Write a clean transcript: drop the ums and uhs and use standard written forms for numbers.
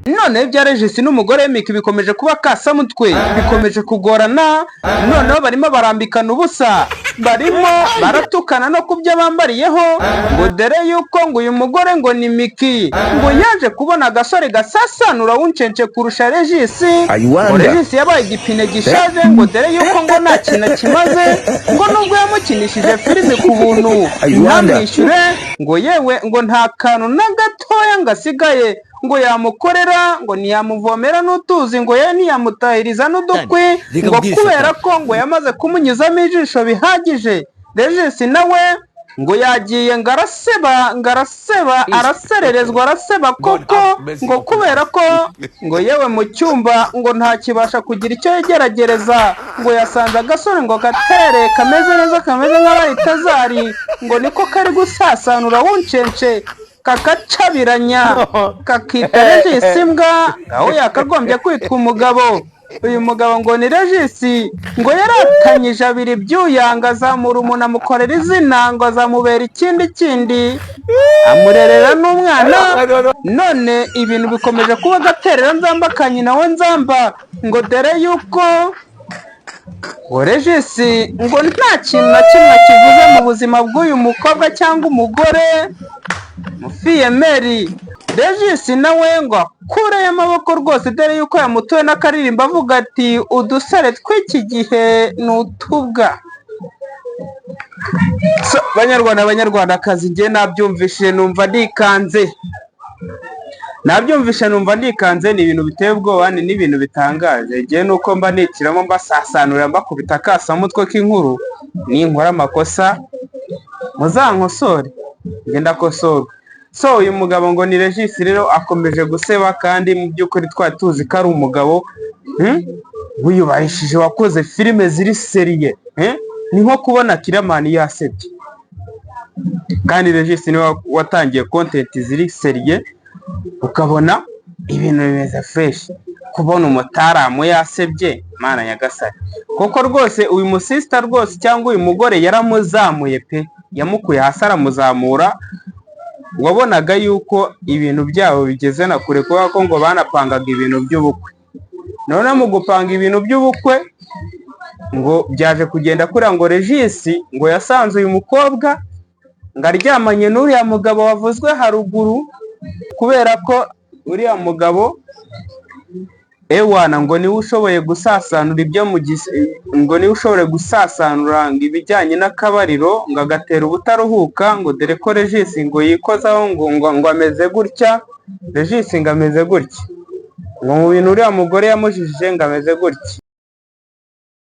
Noneho ibya Regis n'umugore Miki bikomeje kuba kasamutwe, bikomeje kugorana. Noneho barimo barambikana ubusa, barimo baratukana no ku byo bambariyeho, ngo dore yuko ngo uyu mugore ngo ni Miki, ngo yaje kubona agasore gasasanura wuncence kurusha Regis. I Ngo wonder. Regis yabaye igipine gishaje, ngo dore yuko ngo nta kintu kimaze, ngo nubwo yamukinishije filimi ku buntu I wonder. ntamwishyure, ngo yewe ngo nta kantu na gatoya ngo asigaye ngo yamukorera, ngo ntiyamuvomera n'utuzi, ngo yewe ntiyamutahiriza n'udukwi, Reka ngo mbwire kubera Satani. ko ngo yamaze kumunyuzamo ijisho bihagije. Regis nawe ngo yagiye ngo araseba, ngo araseba, arasererezwa, araseba koko, ngo kubera ko ngo yewe mu cyumba ngo ntakibasha kugira icyo yegeragereza, ngo yasanze agasore ngo gaterere kameze neza, kameze nk'abayitazari, ngo niko kari gusasanura wuncence, kakacabiranya, kakita Regis imbwa, aho yakagombye kwitwa umugabo. Uyu mugabo ngo ni Regis, ngo yaratanyije abiri ibyuya, ngo azamura umuntu, amukorera izina, ngo azamubera ikindi kindi, amurerera n'umwana. None ibintu bikomeje kuba agaterera nzamba ka nyina we nzamba, ngo dore yuko ngo Regis ngo nta kintu na kimwe akivuze mu buzima bw'uyu mukobwa cyangwa umugore mufiyemeri. Regis nawe ngo akureyo amaboko rwose, dore yuko yamutuwe n'akaririmbo avuga ati: "Udusore tw'iki gihe ni utubwa." So, Banyarwanda, Banyarwandakazi, njye nabyumvise numva ndikanze, nabyumvishe numva ndikanze. Ni ibintu biteye ubwoba, ni n'ibintu bitangaje. Njye nuko mba nitiramo, mbasasanurira, mbakubita akasamutwe k'inkuru. Ninkora amakosa muzankosore, njye ndakosorwa. So uyu mugabo ngo ni Regis rero akomeje guseba, kandi mu by'ukuri twari tuzi ko ari umugabo wiyubahishije, wakoze filime ziri sérieux. Ni nko kubona Kiramani yasebye, kandi Regis niwe watangiye content ziri sérieux, ukabona ibintu bimeze fresh. Kubona umutaramu yasebye, Mana nyagasani! Koko rwose uyu musisita rwose cyangwa uyu mugore yaramuzamuye pe, yamukuye hasi aramuzamura. Wabonaga yuko ibintu byabo bigeze na kure, kubera ko ngo banapangaga ibintu by'ubukwe. Noneho mu gupanga ibintu by'ubukwe ngo byaje kugenda kuriya, ngo Regis ngo yasanze uyu mukobwa ngo aryamanye n'uriya mugabo wavuzwe haruguru, kubera ko uriya mugabo ewana ngo niwe ushoboye gusasanura ibyo mu gis, ngo niwe ushoboye gusasanura ngo ibijyanye n'akabariro, ngo agatera ubutaruhuka, ngo dore ko Regis ngo yikozaho, ngo ameze gutya. Regis ngo ameze gutya, ngo mu bintu uriya mugore yamujijije ngo ameze gutya.